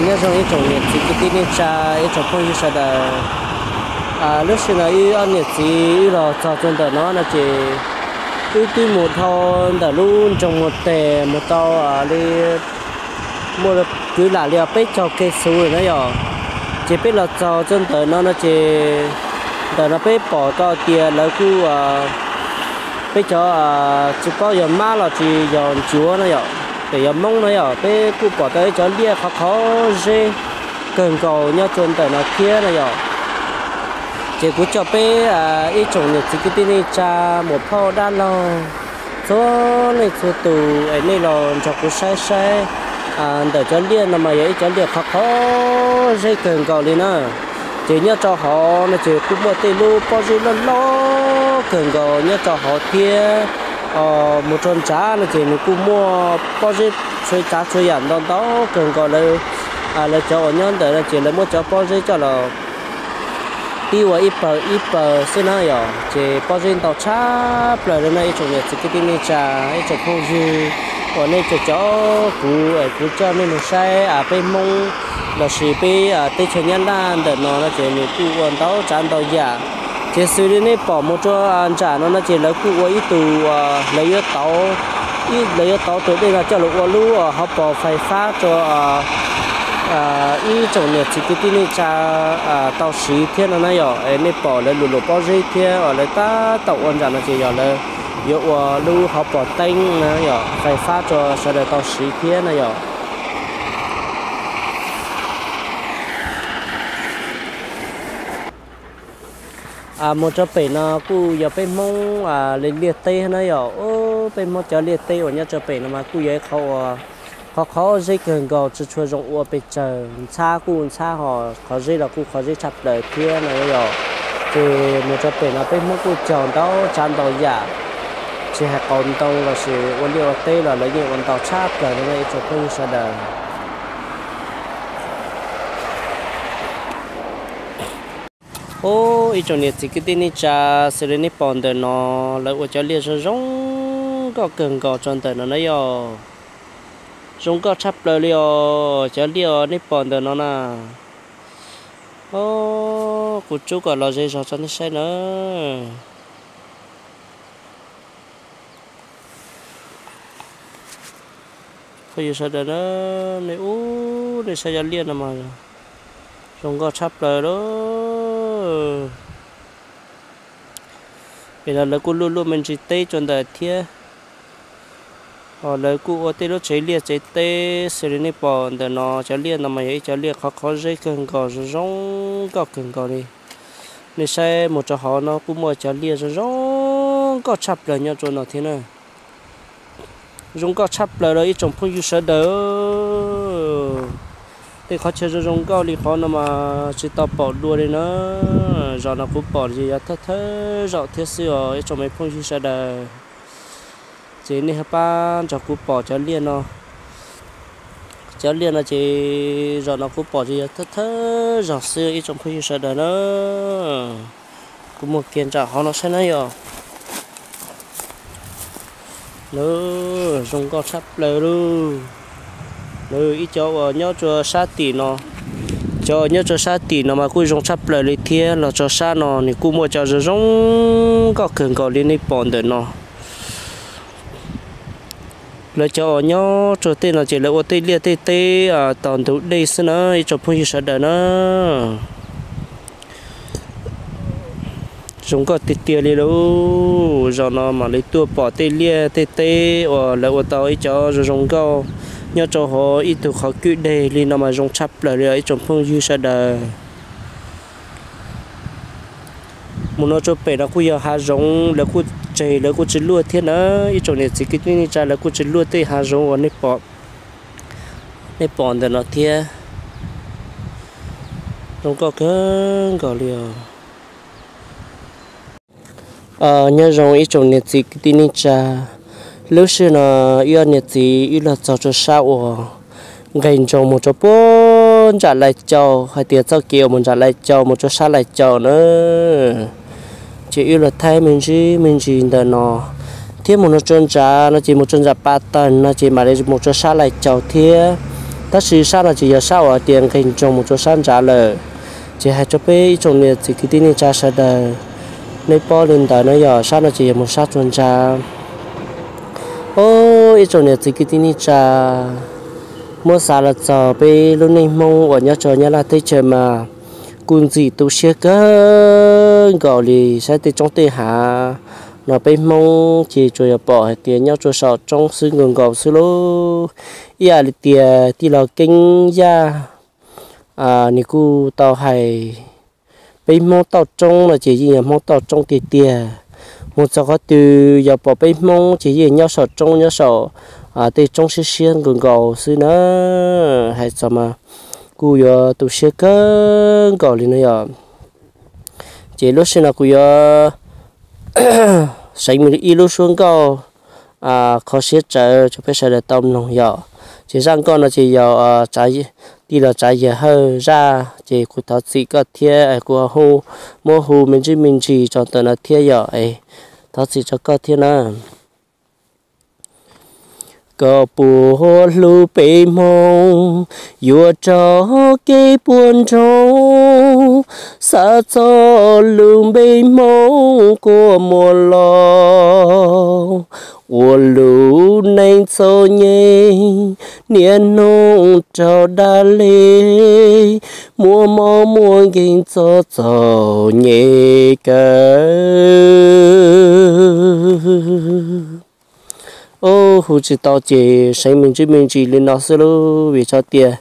Nyob zoo ib tsoom niam txiv kwv tij neej tsa, ib tsoom phooj ywg sawv daws. Lub sij hawm no wb ob niam txiv wb los txog rau ntawm no no ces wb twb mus dhau ntawm lub nroog Muas Tes mus tau li muaj kwv lam li peb caug kev xuv lawm na yom. Ces peb los txog rau ntawm no no ces ntawm no peb pom tau tias lawv kuj, peb cov tsis paub yog mab los tsis yog ncuav no yom, ces yog Hmoob no yom, peb kuj pom tau ib cov liaj qhov qhov zeb kawg nkaus nyob rau ntawm no thiab no yom. Ces kuv coj peb ib tsoom niam txiv kwv tij neej tsa, muam phauj dab laug, txhua leej txhua tus es nej los nrog kuv saib saib ntawm cov liaj no mas yog ib cov liaj qhov qhov zeb kawg nkaus li na. Ces nyob rau hauv no ces kuj muaj tej lub pob zeb loj loj kawg nkaus nyob rau hauv thiab. Mus rau nrad no ces nws kuj muaj pob zeb txhua tsav txhua yam ntau ntau kawg nkaus lawv, lawv cov uas nyob ntawm no ces lawv muab cov pob zeb coj los pib ua ib pawg ib pawg xwb na yom. Ces pob zeb ntau tshaj plaws li no ib tsoom niam txiv kwv tij neej tsa, ib tsoom phooj ywg uas nej cov cov kuv, kuv coj nej mus saib peb Hmoob lossis peb teb chaws Nyab Laj ntawm no no ces nws kuj ua ntau tsav ntau yam. Ces xws li nej pom mus rau nram no no ces lawv kuj ua ib tug, lawv yuav tauv, lawv yuav tauv tus dej no coj los ua lub hauv paus fais fab rau ib tsoom niam txiv kwv tij neej tsa tau siv thiab no na yom. Nej pom lawv lus lus pob zeb thiab uas lawv tab tom ua nram no ces yog lawv yuav ua lub hauv paus teeb na yom, fais fab rau sawv daws tau siv thiab na yom. Mus rau pem no kuj yog peb Hmoob li liaj teb na yom. Peb Hmoob cov liaj teb uas nyob rau pem no mas kuj yog ib qhov uas qhov qhov zeb kawg nkaus, tsis tshua zoo ua pes tsawg, ntxhab kuj ntxhab ho qhov zeb los kuj qhov zeb tshaj plaws thiab no yom. Ces mus rau pem no peb Hmoob kuj caug ntau tsav ntau yam, tsis hais qauv ntoo lossis ua liaj ua teb los lawv yeej ua ntau tshaj plaws li no ib tsoom phooj ywg sawv daws. Ub, ib tsoom niam txiv kwv tij neej tsa, xws li nej pom ntawm no, lawv ua cov liaj zoo zoo nkauj kawg nkaus rau ntawm no na yom. Zoo nkauj tshaj plaws li os, cov liaj uas nej pom ntawm no na. Ub, kuv rub kom los ze zog rau nej saib na. Phooj ywg sawv daws na, nej ub, nej saib cov liaj no mas zoo nkauj tshaj plaws lauj. Pem no lawv kuj luaj luaj me ntsis teb rau ntawm thiab. Ho lawv kuj ua tej lub tsev liaj tsev teb xws li nej pom ntawm no, cov liaj no mas yog ib cov liaj qhov qhov zeb kawg nkaus zoo zoo nkauj kawg nkaus li. Nej saib mus rau hauv no kuj muaj cov liaj zoo zoo nkauj tshaj plaws nyob rau no thiab na. Zoo nkauj tshaj plaws los ib tsoom phooj ywg sawv daws. Tej qhov chaw zoo zoo nkauj li qhov no mas tsis tau pom dua li na. Zaum no kuv pom ces yog thawj thawj zaum thiab xwb os ib tsoom me phooj ywg sawv daws. Ces nej ho pab nrog kuv pom cov liaj no. Cov liaj no ces zaum no kuv pom ces yog thawj thawj zaum xwb ib tsoom phooj ywg sawv daws na. Kuv mus kiag nram hauv no saib na yom. Nws zoo nkauj tshaj plaws lauj. Nws ib cov uas nyob rau sab tim no, cov uas nyob rau sab tim no mas kuj zoo tshaj plaws li thiab, los rau sab no nws kuj muaj cov zoo zoo nkauj kawg nkaus li nej pom ntawm no. Lawv cov uas nyob rau tej no ces lawv ua tej liaj tej teb tos ntug dej xwb na ib tsoom phooj ywg sawv daws na. Zoo nkauj tiag tiag li lauj. Zaum no mam li tuaj pom tej liaj tej teb uas lawv ua tau ib cov zoo zoo nkauj nyob rau hauv ib tug qhov kwj deg li no mas zoo tshaj plaws li os ib tsoom phooj ywg sawv daws. Mus no rau pem no kuj yog hav zoov, lawv kuj tseg lawv kuj tsis luaj thiab na. Ib tsoom niam txiv kwv tij neej tsa, lawv kuj tsis luaj tej hav zoov uas nej pom ntawm no thiab. Zoo nkauj kawg nkaus li os. Nyob zoo ib tsoom niam txiv kwv tij neej tsa, lub sij hawm no wb ob niam txiv wb los txog rau sab uas nqes nroos mus rau puag nram Lais Cau, hais tias txoj kev uas mus nram Lais Cau mus rau sab Lais Cau na. Ces wb los thaij me ntsis me ntsis ntawm no, thiab mus no rau nram no ces mus rau nram Pas Tawg no ces mam li mus rau sab Lais Cau thiab. Tab sis sab no ces yog sab uas tias nqis ntsoog mus rau sab nrad lawm. Ces hais rau peb ib tsoom niam txiv kwv tij neej tsa sawv daws, nej paub li ntawd na yom, sab no ces yog mus sab rau nrad. Ib tsoom niam txiv kwv tij neej tsa, muab xav los txog peb lub neej Hmoob uas nyob rau Nyab Laj teb chaws mas kuj ntxim tu siab kawg nkaus li. Saib tej roob tej hav no peb Hmoob ces tsuas yog pom hais tias nyob rau saum roob xwb nkaus nkaus xwb lauj. Ib yam li tias tij laug Keeb Yaj nws kuj tau hais, peb Hmoob toj roob no ces yeej yog Hmoob toj roob tiag tiag. Mus txog qhov twg yog pom peb Hmoob ces yeej nyob saum roob, nyob saum tej roob siab siab nkaus nkaus xwb na. Hais txog mas kuj yuav tu siab kawg nkaus li no yom. Ces lub sij no kuv yuav seev ib lub suab nkauj kho siab tsawv rau peb sawv daws tau mloog yom. Ces zaj nkauj no ces yog tij laug Tsav Yawg Hawj zaj, ces kuv thov txim koj thiab, kuv hu, muab hu me ntsis me ntsis rau ntawm no thiab yom. Thov txim rau koj thiab na. Koj puas hlub peb Hmoob, yuav raug kev puas nroo, xav txog lub npe Hmoob kua muag los, ua lub neej txom nyem, niaj hnub raug dag li, muaj mob muaj nkeeg txom txom nyem kawg. Hu tsis tau ces seev me ntsis me ntsis li no xwb lauj, vim tso tias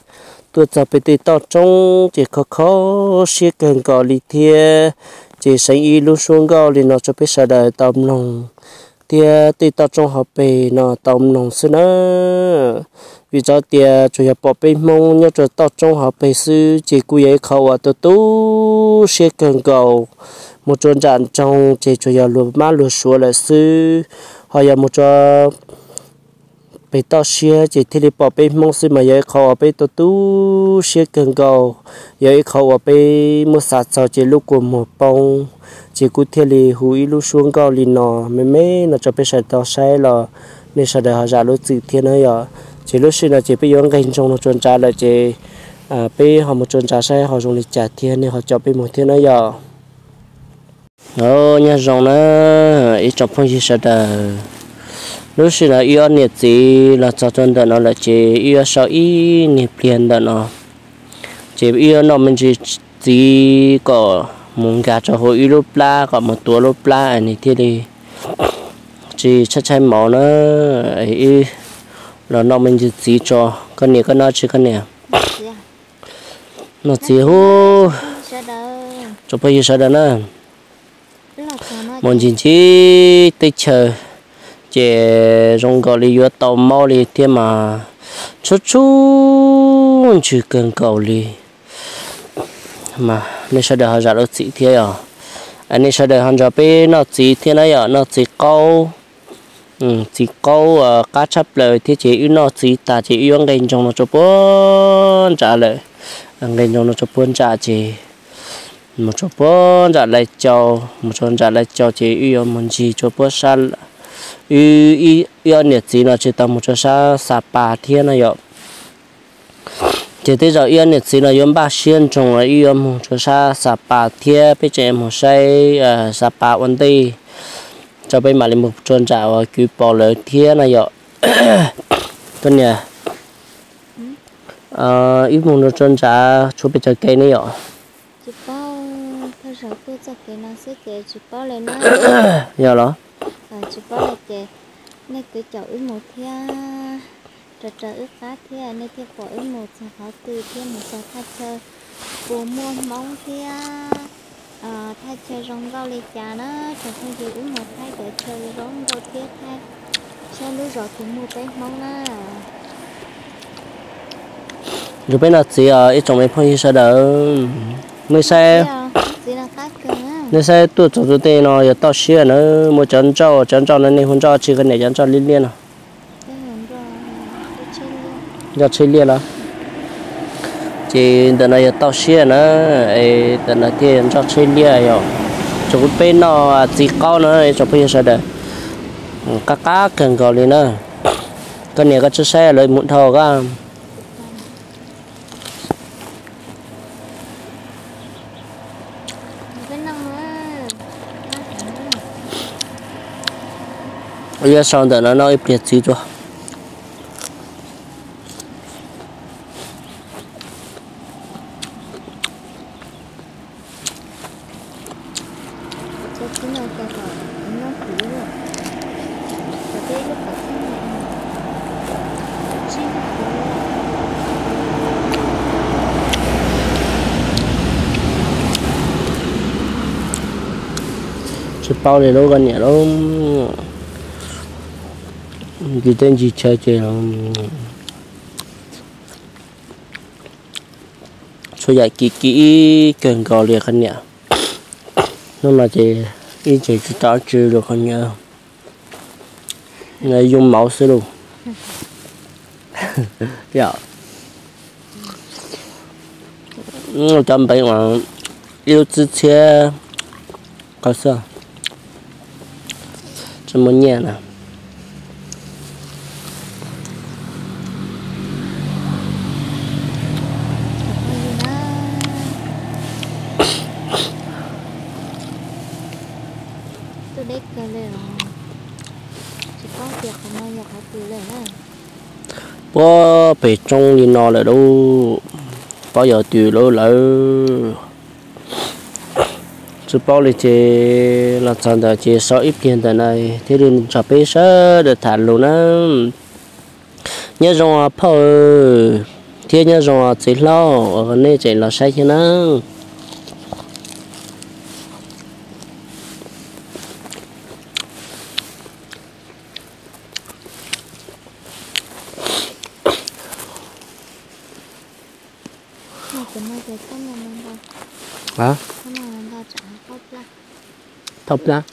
tuaj txog pem tej toj roob ces kho kho siab kawg nkaus li thiab. Ces seev ib lub suab nkauj li no rau peb sawv daws tau mloog, thiab tej toj roob hauv pes no tau mloog xwb na. Vim tso tias tsuas yog pom peb Hmoob nyob rau toj roob hauv pes xwb ces kuj yog ib qho uas tu tu siab kawg nkaus. Mus rau nram nroog ces tsuas yog luag mab luag suav lawm xwb, ho yog mus rau pem toj siab ces thiaj li pom peb Hmoob xwb mas yog ib qho uas peb tu tu siab kawg nkaus, yog ib qho uas peb muab xav txog ces lub kua muag poob. Ces kuv thiaj li hu ib lub suab nkauj li no me me no rau peb sawv daws tau saib los nej sawv daws ho zam lub txim thiab na yom. Ces lub sij no ces peb yuav nqis ntsoog mus rau nrad lawm ces peb ho mus rau nrad saib ho zoo li cas thiab nej ho caum peb mus thiab na yom. Nyob zoo na ib tsoom phooj ywg sawv daws, lub sij no wb ob niam txiv los txog rau ntawm no lawm ces wb yuav sau ib niag pliag ntawm no, ces wb yuav noj me ntsis txiv kom mus nkag rau hauv wb lub plab kom mus tuav lub plab es nws thiaj li tsis tshaib tshaib mov na. Wb los noj me ntsis txiv tso, koj niam koj noj tsi koj niam? Noj txiv hu, tsoom phooj ywg sawv daws na. Mus ncig ncig teb chaws ces zoo nkaus li yuav tau mob li thiab mas tshub tshub ntsws kawg nkaus li. Nej sawv daws ho zam lub txim thiab yom. Nej sawv daws ho nrog peb noj txiv thiab na yom, noj txiv qaub. Txiv qaub qab tshaj plaws thiab ces wb noj txiv tas ces wb yuav nqis ntsoog no rau puag nram lawm. Nqis ntsoog no rau puag nram ces mus rau puag nram Lais Cau, mus rau nram Lais Cau ces wb yuav mus ncig rau puag sab, wb ob niam txiv no tsis tau mus rau sab Xa Pas thiab no yom. Ces tej zaum wb ob niam txiv no yuav npaj siab ntsoog los wb yuav mus rau sab Xa Pas thiab peb tseem mus saib Xa Pas ua ntej, rau peb mam li mus rau nram uas kwv Pov lawv thiab no yom. Koj niam, wb mus rau nram tshuav pes tsawg kev ne yom? Tsis paub, thawj zaug tuaj txoj kev no xwb ces tsis paub li na. Yog los? Tsis paub li ces nej kwv caum wb mus thiab, raws raws wb qab thiab nej thiaj pom wb mus txog qhov twg thiab mus txog thaj chaw puas muaj Hmoob thiab thaj chaw zoo nkauj li cas na. Tsoom phooj ywg, wb mus thaij cov chaw zoo nkauj thiab thaij saib lub zos twg muaj peb Hmoob na. Zoo peb noj txiv os ib tsoom me phooj ywg sawv daws. Nej saib, nej saib tuaj txog tus tej no yog toj siab na, muaj cov nrauj, cov nrauj no nej hu nrauj tsi koj niam, cov nrauj liab liab no? Nrauj tsheb liab los? Ces ntawm no yog toj siab na, es ntawm no thiaj yog nrauj tsheb liab yom. Tsoom peb noj txiv qaub no tsoom phooj ywg sawv daws, qab qab kawg nkaus li na. Koj niam koj tsis saib lawv mus dhau koj. Yuav sau ntawm no noj ib pliag txiv tuaj. Tsis paub li lub koj niam lub, ncig teb ncig chaw ces txhua yam kim kim ib kawg nkaus li koj niam. Hnub no ces ib txhis tsis tau tsi rau koj niam, yoo mauv xwb lauj. Cov npeev uas ib lub tsib txhiab qhov xwb, tsis muaj nyiaj na. Tuaj deb kawg li os, tsis paub tias qhov no yog qhov twg li na. Puag pem roob li no lawm lauj, paub yog twg lauj lawm. Tsis paub li ces los txog ntawd ces sau ib pliag ntawm no thiaj li nrog peb sawv daws tham lus na. Nyob zoo phauj thiab nyob zoo txiv hlob uas nej tseem los saib thiab na. Thauj plab.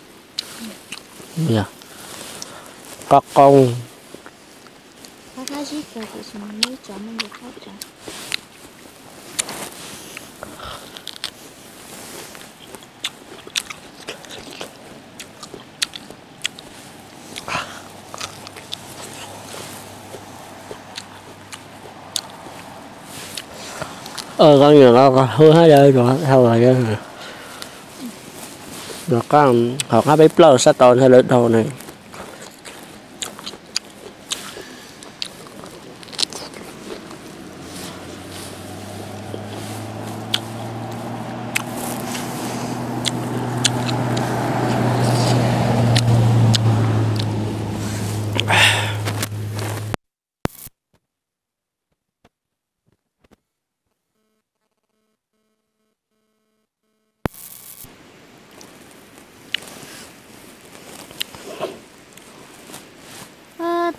Qab qoob. Hauv qab peb plaub sab tod ntag lawv dhau ne.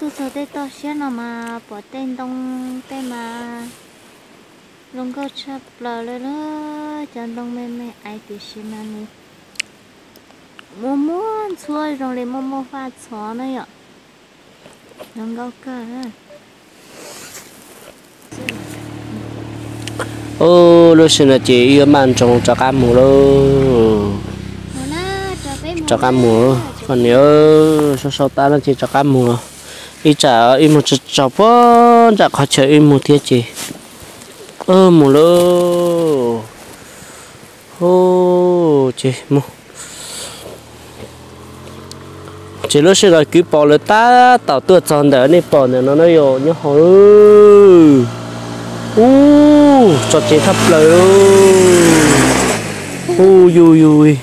Tuaj txog tej toj siab no mas pom tej ntoo tej mas zoo nkauj tshaj plaws li lawm. Cov ntoo me me ais tiam sis mas nws muaj muaj ntxhuab zoo li muaj muaj faj txhov na yom. Zoo nkauj kawg. Ub, lub sij hawm no ces wb yuav maj nroos rov qab mus lauj. Rov qab mus, koj niam, sau sau tas no ces rov qab mus. Ib tsam wb mus txog puag nram qhov chaw wb mus thiab ces mus lauj. Ces mus. Ces lub sij hawm no kwv pom lawv tab tom tuaj txog ntawm nej pom ntawm no na yom, nyob hauv. Ub, txaus ceev tshaj plaws. Ub, yus yus,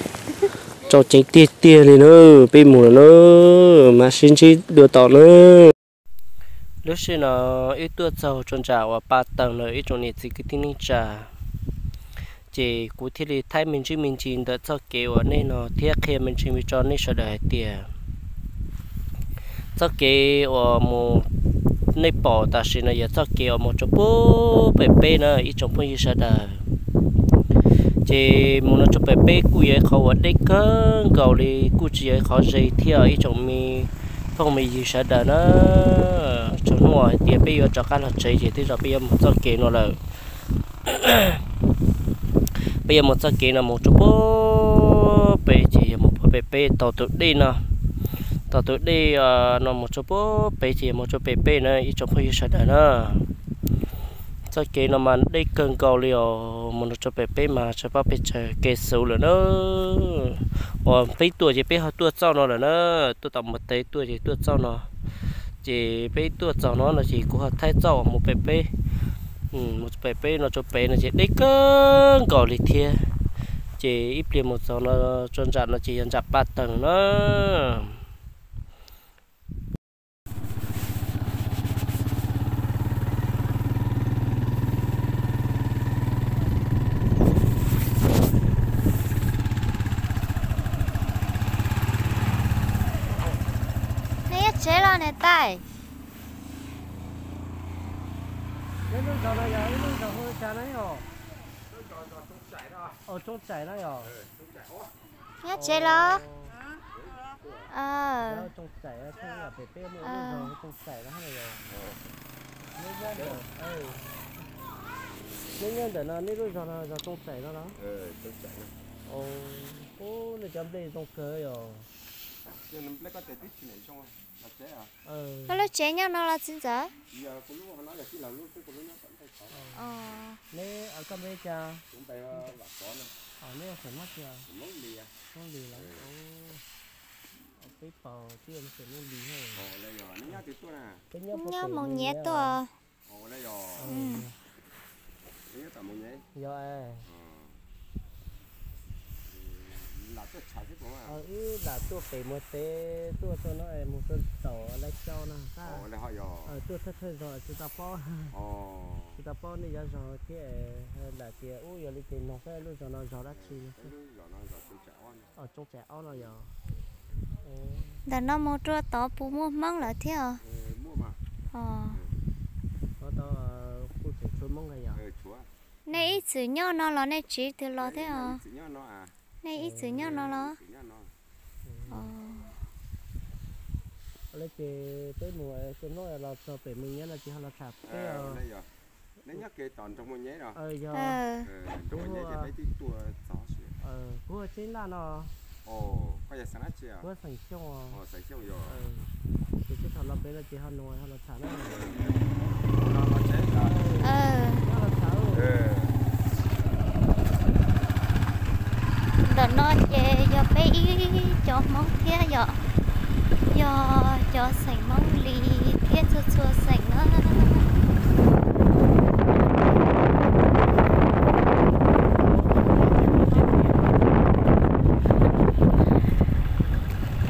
txaus ceev tiag tiag li na. Peb mus lawm na, mam sib ntsib dua tom na. Lub sij hawm no wb tuaj txog rau nram uas Pa Teem lawm ib tsoom niam txiv kwv tij neej tsa. Ces kuv thiaj li thaij me ntsis me ntsis ntawm txoj kev uas nej no thiab qhia me ntsis me ntsis rau nej sawv daws hais tias txoj kev uas mus, nej pom tam sim no yog txoj kev uas mus rau puag pem peb na ib tsoom phooj ywg sawv daws. Ces mus no rau pem peb kuj yog ib qhov uas deb kawg nkaus li, kuj tsis yog ib qhov ze thiab ib tsoom me phooj me ywg sawv daws na. Txhua hnub hais tias peb yuav rov qab los tsev ces tej zaum peb yuav mus txoj kev no lawm. Peb yuav mus txoj kev no mus rau puag pem ces yog mus puag pem peb taug tus dej no, taug tus dej no mus rau puag pem ces yog mus rau pem peb na ib tsoom phooj ywg sawv daws na. Txoj kev no mas deb kawg nkaus li os, mus rau pem peb mas tsis paub pes tsawg kev xwb lawm na. Uas peb tuaj ces peb ho tuaj txoj no lawm na, tuaj tom Muas Tes tuaj ces tuaj txoj no. Ces peb tuaj txog no no ces kuv ho thaij txoj uas mus pem peb, mus pem peb no rau pem no ces deb kawg nkaus li thiab. Ces ib pliag mus txog no, tso ntsam no ces yog ntsam Paj Teeg na. Nej nyob tsev los niam tais? Lub zos no yog ib lub zos hu li cas na yog? Tsoob Tsaim na yog? Nyob tsev los? Tsoob Tsaim, pem peb muaj ib lub zos hu Tsoob Tsaim no yog. Nej nyob ntawm no, nej lub zos no zos Tsoob Tsaim no los? Ub, nej cov nplej zoo kawg yog. Koj lub tsev nyob no los txiv ntxawm? Neb koj npe cas? Neb Hmoob Lis los? Peb paus tib yog Hmoob Lis. Peb nyob Moos Nyiav tuaj. Yog, wb lam tuaj pem Muas Tes tuaj txog no es mus rau tom Lais Cau no, tuaj thawj thawj zos tsis tau paub, tsis tau paub nej cov zos thiab, lam tias ub yog li ces noog saib lub zos no zos dab tsi. Tsoob Tsaim Ob no yog. Ntawm no mus rau tod puas muaj Hmoob lawm thiab os? Nej ib txwm nyob no los nej tsiv twg los thiab os? Nej ib txwm nyob no los? Ces peb mus, ces hnub los txog pem Moos Nyiav no ces ho los tham peb. Nej nyob ke tom nroog Moos Nyiav los? Yog. Kuv hu Tsib Ntaj no. Koj yog xeem dab tsi? Kuv hu xeem Xyooj. Ces sib tham los pem no ces ho nug ho los tham na. Ntawm no ces yog peb ib cov Hmoob thiab yom, yog cov xeem Hmoob Lis thiab txhua txhua xeem na.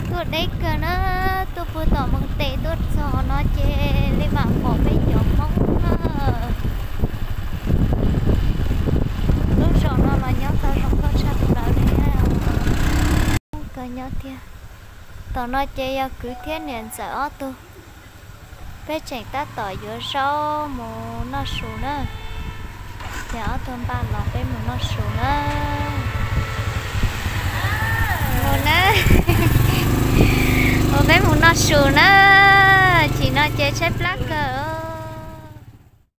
Tuaj deb kawg na, tuaj puag tom Moos Tes tuaj txog no ces li mam pom peb cov Hmoob na. Lub zos no los nyob tau zoo nkauj tshaj plaws li. Kawg nyob tiag. Tom no ces yog kwv thiab niam ntxawm ob tug. Peb tseem tab tom yuav zaub mus noj su na. Ces ob tug npaj los peb mus noj su na. Mus na. Ua peb mus noj su na. Chim no ces tshaib plab kawg.